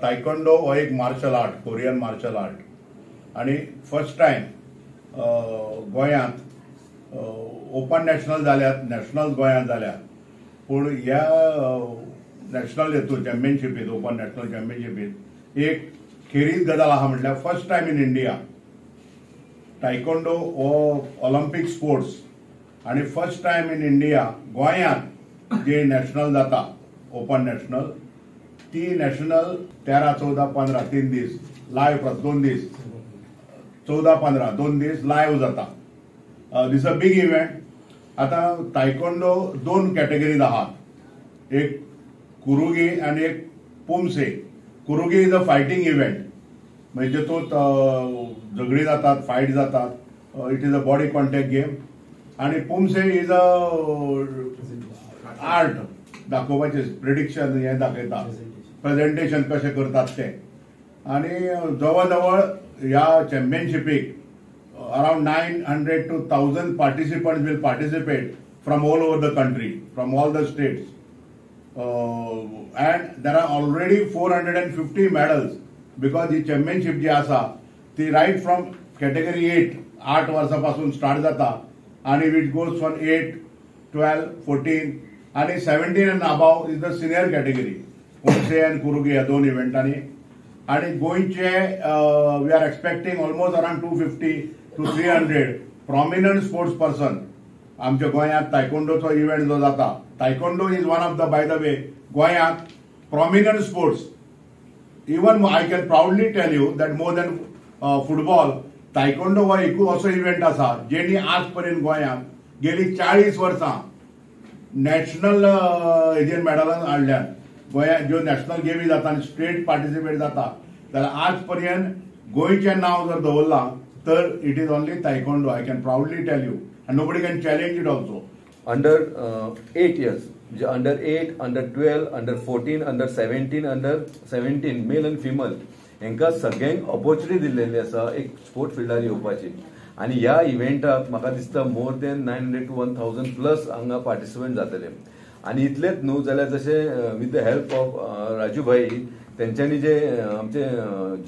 तायकोंडो हो एक martial art, Korean martial art आणि फर्स्ट टायम गोंयांत ओपन नॅशनल जाल्यात, नॅशनल गोंयांत जाल्यात, पूण ह्या नॅशनल हेतून चॅम्पियनशिपीत, ओपन नॅशनल चॅम्पियनशिपीत एक खेरीत गजाल आहा म्हटल्यार first time in India taekwondo हो ऑलिम्पीक स्पोर्ट्स आणि फर्स्ट टायम इन इंडिया गोंयांत जे नॅशनल जाता ओपन नॅशनल, ती नॅशनल 13, 14, 15 3 दीस लायव्ह, 2 दीस 14, 15 2 दीस लायव्ह जाता. This a big event. आता तायकोंडो 2 कॅटेगरीज आहात, एक कुरुगी आणि एक poomsae. Kyorugi is a fighting event, म्हणजे तो झगडी जातात, फायट जातात, it is a body contact game. आणि poomsae is a art दाखोवपाचे, prediction हे दाखयता, प्रेझेंटेशन कशें करतात ते. आणि जवळ जवळ ह्या चॅम्पियनशिपीक around 900 to 1000 participants will participate from all over the country, from all the states, and there are already 450 medals because he championship जी आसा ती रायट फ्रॉम कॅटेगरी 8, 8 वर्सां पासून स्टार्ट जाता आणि which goes from 8, 12, 14 आणि 17 and above is the senior category. Poomsae and kyorugi ह्या 2 इव्हेंटांनी. आणि गोंयचे we are expecting almost around 250 to 300 prominent sports person. आमच्या गोंयांत तायकोंडोचो इव्हेंट जो जाता, taekwondo is one of the, by the way, गोंयांत prominent sports. Even I can proudly tell you that more than football, taekwondo हो एकूच असो event आसा जेणी आज पर्यंत गोंयांत गेली 40 वर्सां नॅशनल हेजेर मेडलां हाडल्यात. गोंयांत ज्यो नॅशनल गेमी जाता आनी स्टेट पार्टिसिपेट जाता जाल्यार आज पर्यंत गोंयचें नांव जर दवरलां तर it is only taekwondo. I can proudly tell you and nobody can challenge it also. Under 8 years म्हणजे under 8, under 12, under 14, under 17, under 17 male आनी फिमेल हांकां सगळ्यांक ऑपॉर्च्युनिटी दिल्लेली आसा एक स्पोर्ट फिल्डार येवपाची. आनी ह्या इव्हेंटाक म्हाका दिसता more than 900 to 1000 plus हांगा पार्टिसिपंट जातले. आनी इतलेंच न्हू जाल्यार जशें with the help of Raju भाई तेंच्यांनी जे आमचे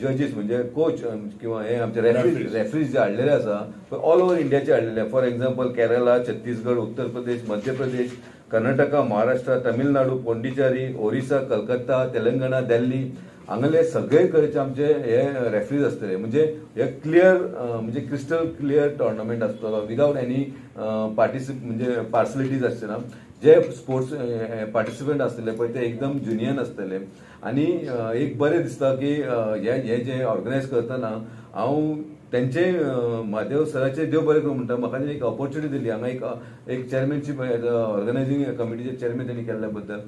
जजीस म्हणजे कोच किंवा हे आमचे रेफ्रीज जे हाडलेले आसा ऑल ओव्हर इंडियाचे हाडलेले, फॉर एक्झाम्पल केरला, छत्तीसगड, उत्तर प्रदेश, मध्य प्रदेश, कर्नाटका, महाराष्ट्र, तमिळनाडू, पोंडिचेरी, ओरिसा, कलकत्ता, तेलंगणा, दिल्ली हांगले सगळे कडेचे आमचे हे रेफ्रीज आसतले. म्हणजे हे क्लियर म्हणजे क्रिस्टल क्लियर टोर्नामेंट आसतलो विदाउट एनी म्हणजे पार्सलिटीज आसचे ना. जे स्पोर्ट्स पार्टिसिपंट आसतले पळय ते एकदम जुनियर आसतले. आनी एक बरें दिसता की हे जे ऑर्गनायज करतना हांव तेंचे म्हादेव सराचे देव बरें करूं म्हणटा, म्हाका एक ऑपॉर्च्युनिटी दिली हांगा एक चेअरमॅनशीप ऑर्गनायझींग कमिटीचे चेअरमॅन त्यांनी केल्ल्या बद्दल.